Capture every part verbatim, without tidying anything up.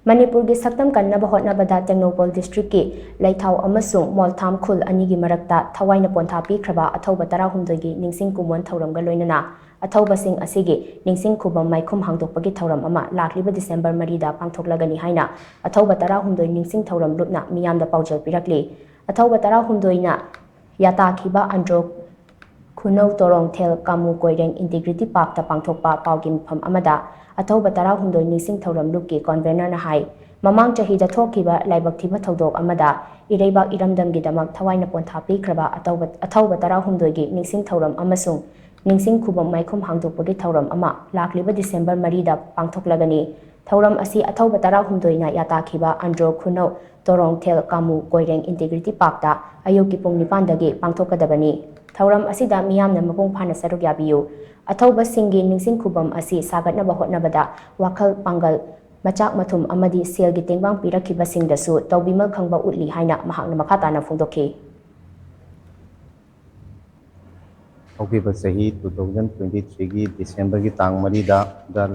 ꯃꯅꯤꯄꯨꯔꯒꯤ ꯁꯛꯇꯝ ꯀꯟꯅꯕ ꯍꯣꯠꯅꯕꯗ ꯇꯦꯡꯅꯧꯄꯜ ꯗꯤꯁꯇ꯭ꯔꯤꯛꯀꯤ ꯂꯩꯊꯥꯎ ꯑꯃꯁꯨꯡ ꯃꯣꯜꯊꯥꯝ ꯈꯨꯜ ꯑꯅꯤꯒꯤ ꯃꯔꯛꯇ ꯊꯋꯥꯏꯅ ꯄꯣꯟꯊꯥ ꯄꯤꯈ꯭ꯔꯕ ꯑꯊꯧꯕ ꯇꯔꯥꯍꯨꯝꯗꯣꯏꯒꯤ ꯅꯤꯡꯁꯤꯡ ꯀꯨꯝꯑꯣꯟ ꯊꯧꯔꯝꯒ ꯂꯣꯏꯅꯅ ꯑꯊꯧꯕꯁꯤꯡ ꯑꯁꯤꯒꯤ ꯅꯤꯡꯁꯤꯡ ꯈꯨꯕꯝ ꯃꯥꯏꯈꯨꯝ ꯍꯥꯡꯗꯣꯛꯄꯒꯤ ꯊꯧꯔꯝ ꯑꯃ ꯂꯥꯛꯂꯤꯕ ꯗꯤꯁꯦꯝꯕꯔ ꯃꯔꯤꯗ ꯄꯥꯡꯊꯣꯛꯂꯒꯅꯤ ꯍꯥꯏꯅ ꯑꯊꯧꯕ ꯇꯔꯥꯍꯨꯝꯗꯣꯏ ꯅꯤꯡꯁꯤꯡ ꯊꯧꯔꯝ ꯂꯨꯞꯅ ꯃꯤꯌꯥꯝꯗ ꯄꯥꯎꯖꯦꯜ ꯄꯤꯔꯛꯂꯤ꯫ ꯑꯊꯧꯕ ꯇꯔꯥꯍꯨꯝꯗꯣꯏꯅ ꯌꯥꯇꯥꯈꯤꯕ ꯑꯟꯗ꯭ꯔꯣ ꯈꯨꯅꯧ ꯇꯣꯔꯣꯡꯊꯦꯜ ꯀꯥꯃꯨ ꯀꯣꯏꯔꯦꯡ ꯏꯟꯇꯤꯒ꯭ꯔꯤꯇꯤ ꯄꯥꯔꯛꯇ ꯄꯥꯡꯊꯣꯛꯄ ꯄꯥꯎꯒꯤ ꯃꯤꯐꯝ ꯑꯃꯗ ꯑꯊꯧꯕ ꯇꯔꯥꯍꯨꯝꯗꯣꯏ ꯅꯤꯡꯁꯤꯡ ꯊꯧꯔꯝ ꯂꯨꯞꯀꯤ ꯀꯣꯟꯚꯦꯅꯔꯅ ꯍꯥꯏ, ꯃꯃꯥꯡ ꯆꯍꯤꯗ ꯊꯣꯛꯈꯤꯕ ꯂꯥꯏꯕꯛ ꯊꯤꯕ ꯊꯧꯗꯣꯛ ꯑꯃꯗ ꯏꯔꯩꯕꯥꯛ ꯏꯔꯝꯗꯝꯒꯤꯗꯃꯛ ꯊꯋꯥꯏꯅ ꯄꯣꯟꯊꯥ ꯄꯤꯈ꯭ꯔꯕ ꯑꯊꯧꯕ, ꯑꯊꯧꯕ ꯇꯔꯥꯍꯨꯝꯗꯣꯏꯒꯤ ꯅꯤꯡꯁꯤꯡ ꯊꯧꯔꯝ ꯑꯃꯁꯨꯡ ꯅꯤꯡꯁꯤꯡ ꯈꯨꯕꯝ ꯃꯥꯏꯈꯨꯝ ꯍꯥꯡꯗꯣꯛꯄꯒꯤ ꯊꯧꯔꯝ ꯑꯃ ꯂꯥꯛꯂꯤꯕ ꯗꯤꯁꯦꯝꯕꯔ ꯃꯔꯤꯗ ꯄꯥꯡꯊꯣꯛꯂꯒꯅꯤ꯫ ꯊꯧꯔꯝ ꯑꯁꯤ ꯑꯊꯧꯕ ꯇꯔꯥꯍꯨꯝꯗꯣꯏꯅ ꯌꯥꯇꯥꯈꯤꯕ ꯑꯟꯗ꯭ꯔꯣ ꯈꯨꯅꯧ ꯇꯣꯔꯣꯡꯊꯦꯜ ꯀꯥꯃꯨ ꯀꯣꯏꯔꯦꯡ ꯏꯟꯇꯤꯒ꯭ꯔꯤꯇꯤ ꯄꯥꯔꯛꯇ ꯑꯌꯨꯛꯀꯤ ꯄꯨꯡ ꯅꯤꯄꯥꯟꯗꯒꯤ ꯄꯥꯡꯊꯣꯛꯀꯗꯕꯅꯤ꯫ ꯊꯧꯔꯝ ꯑꯁꯤꯗ ꯃꯤꯌꯥꯝꯅ ꯃꯄꯨꯡ ꯐꯥꯅ ꯁꯔꯨꯛ ꯌꯥꯕꯤꯌꯨ꯫ ꯑꯊꯧꯕꯁꯤꯡꯒꯤ ꯅꯤꯡꯁꯤꯡ ꯈꯨꯕꯝ ꯑꯁꯤ ꯁꯥꯒꯠꯅꯕ ꯍꯣꯠꯅꯕꯗ ꯋꯥꯈꯜ, ꯄꯥꯡꯒꯜ, ꯃꯆꯥꯛ ꯃꯊꯨꯝ ꯑꯃꯗꯤ ꯁꯦꯜꯒꯤ ꯇꯦꯡꯕꯥꯡ ꯄꯤꯔꯛꯈꯤꯕꯁꯤꯡꯗꯁꯨ ꯇꯧꯕꯤꯃꯜ ꯈꯪꯕ ꯎꯠꯂꯤ ꯍꯥꯏꯅ ꯃꯍꯥꯛꯅ ꯃꯈꯥ ꯇꯥꯅ ꯐꯣꯡꯗꯣꯛꯈꯤ꯫ ꯍꯧꯈꯤꯕ ꯆꯍꯤ two thousand twenty threeꯒꯤ ꯗꯤꯁꯦꯝꯕꯔꯒꯤ ꯇꯥꯡ ꯃꯔꯤꯗ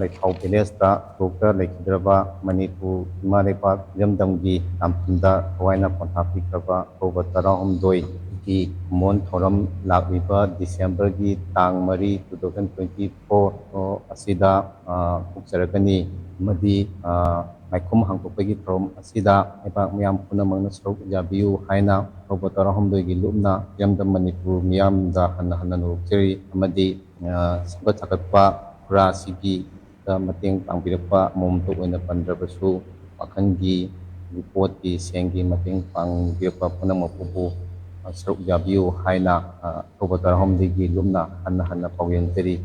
ꯂꯩꯊꯥꯎ ꯚꯤꯂꯦꯖꯇ ꯁꯣꯛꯇ ꯂꯩꯈꯤꯗ꯭ꯔꯕ ꯃꯅꯤꯄꯨꯔ ꯏꯃꯥ ꯂꯩꯄꯥꯛ ꯏꯔꯝꯗꯝꯒꯤ ꯂꯥꯟꯐꯝꯗ ꯊꯋꯥꯏꯅ ꯄꯣꯟꯊꯥ ꯄꯤꯈ꯭ꯔꯕ ꯑꯊꯧꯕ ꯇꯔꯥꯍꯨꯝꯗꯣꯏꯒꯤ ꯀꯨꯝꯑꯣꯟ ꯊꯧꯔꯝ ꯂꯥꯛꯂꯤꯕ ꯗꯤꯁꯦꯝꯕꯔꯒꯤ ꯇꯥꯡ ꯃꯔꯤ, two thousand twenty four ꯑꯁꯤꯗ ꯄꯥꯡꯊꯣꯛꯆꯔꯒꯅꯤ ꯑꯃꯗꯤ ꯃꯥꯏꯈꯨꯝ ꯍꯥꯡꯗꯣꯛꯄꯒꯤ ꯊꯧꯔꯝ ꯑꯁꯤꯗ ꯂꯩꯕꯥꯛ ꯃꯤꯌꯥꯝ ꯄꯨꯝꯅꯃꯛꯅ ꯁꯔꯨꯛ ꯌꯥꯕꯤꯌꯨ ꯍꯥꯏꯅ ꯑꯊꯧꯕ ꯇꯔꯥꯍꯨꯝꯗꯣꯏꯒꯤ ꯂꯨꯞꯅ ꯏꯔꯝꯗꯝ ꯃꯅꯤꯄꯨꯔ ꯃꯤꯌꯥꯝꯗ ꯍꯟꯅ ꯍꯟꯅ ꯅꯧꯔꯨꯛꯆꯔꯤ ꯑꯃꯗꯤ ꯁꯦꯝꯒꯠ ꯁꯥꯒꯠꯄ ꯈꯨꯔꯥ ꯑꯁꯤꯒꯤ ꯃꯇꯦꯡ ꯄꯥꯡꯕꯤꯔꯛꯄ ꯑꯃꯃꯝꯇ ꯑꯣꯏꯅ ꯄꯟꯗ꯭ꯔꯕꯁꯨ ꯋꯥꯈꯜꯒꯤ, ꯄꯣꯠꯀꯤ, ꯁꯦꯟꯒꯤ ꯃꯇꯦꯡ ꯄꯥꯡꯕꯤꯔꯛꯄ ꯄꯨꯝꯅꯃꯛꯄꯨꯕꯨ ꯁꯔꯨꯛ ꯌꯥꯕꯤꯌꯨ ꯍꯥꯏꯅ ꯑꯊꯧꯕ ꯇꯔꯥꯍꯨꯝꯗꯣꯏꯒꯤ ꯂꯨꯞꯅ ꯍꯟꯅ ꯍꯟꯅ ꯄꯥꯎꯖꯦꯜꯖꯔꯤ꯫